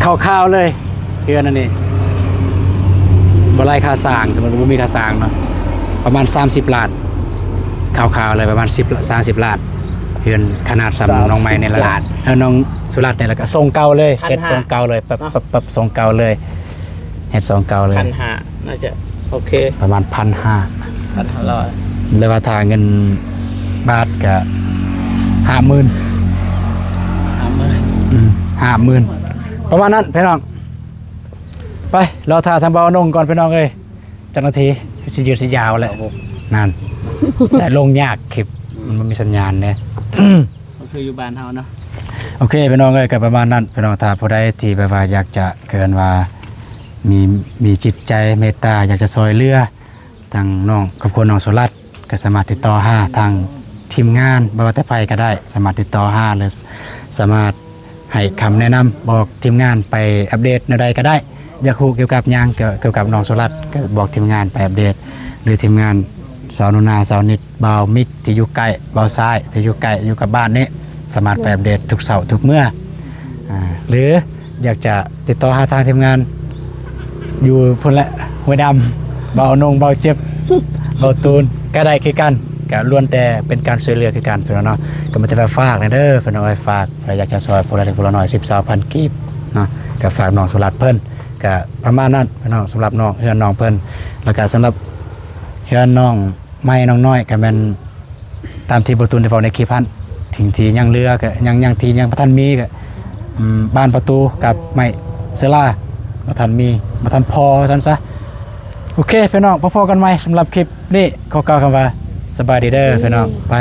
ຄ່າວໆເລີຍ ເຮືອນອັນນີ້ບໍ່ໄລ່ຄ່າສ້າງ ສົມມຸດວ່າບໍ່ມີຄ່າສ້າງເນາະ ປະມານສາມສິບລ້ານ ຄ່າວໆເລີຍ ປະມານສິບ ສາມສິບລ້ານ ເຮືອນຂະໜາດສ່ຳນ້ອງໃໝ່ນີ້ລະ ເອີ ນ້ອງສຸລັດນີ້ລະ ກະຊົງເກົ່າເລີຍ ເຮັດຊົງເກົ່າເລີຍ ປັບ ປັບ ປັບຊົງເກົ່າເລີຍ ເຮັດຊົງເກົ່າເລີຍ ພັນຫ້າ ໜ້າຈະໂອເຄ ປະມານພັນຫ້າ ພັນຫ້າຮ້ອຍ ຫຼືວ່າຖ້າເງິນບາດກະຫ້າໝື່ນ ຫ້າໝື່ນ ອືມ ຫ້າໝື່ນ ປະມານນັ້ນພີ່ນ້ອງ. ໄປ ລໍຖ້າທາງບ່າວນົງກ່ອນພີ່ນ້ອງເອີຍ ຈັກນາທີ ຊິຍືດຊິຍາວແຫຼະ ຊາວຫົກ ນັ້ນ ແຕ່ລົງຍາກ ຄລິບ ອືມ ມັນບໍ່ມີສັນຍານເດ້ ກໍຄືຢູ່ບ້ານເຮົາເນາະ. ໂອເຄພີ່ນ້ອງເອີຍ ກໍປະມານນັ້ນພີ່ນ້ອງ ຖ້າຜູ້ໃດທີ່ແບບວ່າຢາກຈະ ເອີ້ນວ່າ ມີ ມີຈິດໃຈເມດຕາ ຢາກຈະຊ່ອຍເຫຼືອ ທາງນ້ອງ ຄອບຄົວນ້ອງສຸລັດ ກໍສາມາດຕິດຕໍ່ຫາທາງທີມງານ ບໍ່ວ່າແຕ່ໃຜກໍໄດ້ ສາມາດຕິດຕໍ່ຫາ ຫຼື ສາມາດໃຫ້ຄຳແນະນຳ ບອກທີມງານໄປອັບເດດແນວໃດກໍໄດ້ ຢາກຮູ້ກ່ຽວກັບຫຍັງ ກ່ຽວ ກ່ຽວກັບນ້ອງສຸລັດ ກໍບອກທີມງານໄປອັບເດດ ຫຼື ທີມງານສາວໜູນາ ສາວນິດ ບ່າວມິກທີ່ຢູ່ໃກ້ ບ່າວຊາຍທີ່ຢູ່ໃກ້ ຢູ່ກັບບ້ານນີ້ ສາມາດໄປອັບເດດທຸກເຊົ້າທຸກເມື່ອ ອ່າ ຫຼື ຢາກຈະຕິດຕໍ່ຫາທາງທີມງານຢູ່ພຸ້ນແຫຼະ ຫ້ວຍດຳ ບ່າວນົງ ບ່າວເຈັບ ບ່າວຕູນ ກໍໄດ້ຄືກັນ ກໍລ້ວນແຕ່ເປັນການຊ່ວຍເຫຼືອຄືກັນພີ່ນ້ອງເນາະ. ກໍມີແຕ່ວ່າຝາກແດ່ເດີພີ່ນ້ອງເອີຍ ຝາກ ໃຜຢາກຈະຊ່ອຍຜູ້ລະເລັກຜູ້ລະນ້ອຍ ສິບ ຊາວພັນກີບເນາະ ກໍຝາກນ້ອງສຸລັດເພິ່ນ ກໍປະມານນັ້ນພີ່ນ້ອງ ສຳລັບນ້ອງ ເຮືອນນ້ອງເພິ່ນ ແລ້ວກໍສຳລັບເຮືອນນ້ອງ ໄມ້ນ້ອງນ້ອຍກໍແມ່ນຕາມທີ່ບ່າວຕູນໄດ້ເວົ້າໃນຄລິບຫັ້ນ ສິ່ງທີ່ຍັງເຫຼືອກໍຍັງ ຍັງທີ່ຍັງບໍ່ທັນມີກໍ ອືມ ບານປະຕູກັບໄມ້ເຊລາ ບໍ່ທັນມີ ບໍ່ທັນພໍວ່າຊັ້ນຊະ. ໂອເຄພີ່ນ້ອງ ພໍ້ກັນໃໝ່ສຳລັບຄລິບນີ້ ຂໍກ່າວຄຳວ່າສະບາຍດີເດີພີ່ນ້ອງ ໄປ.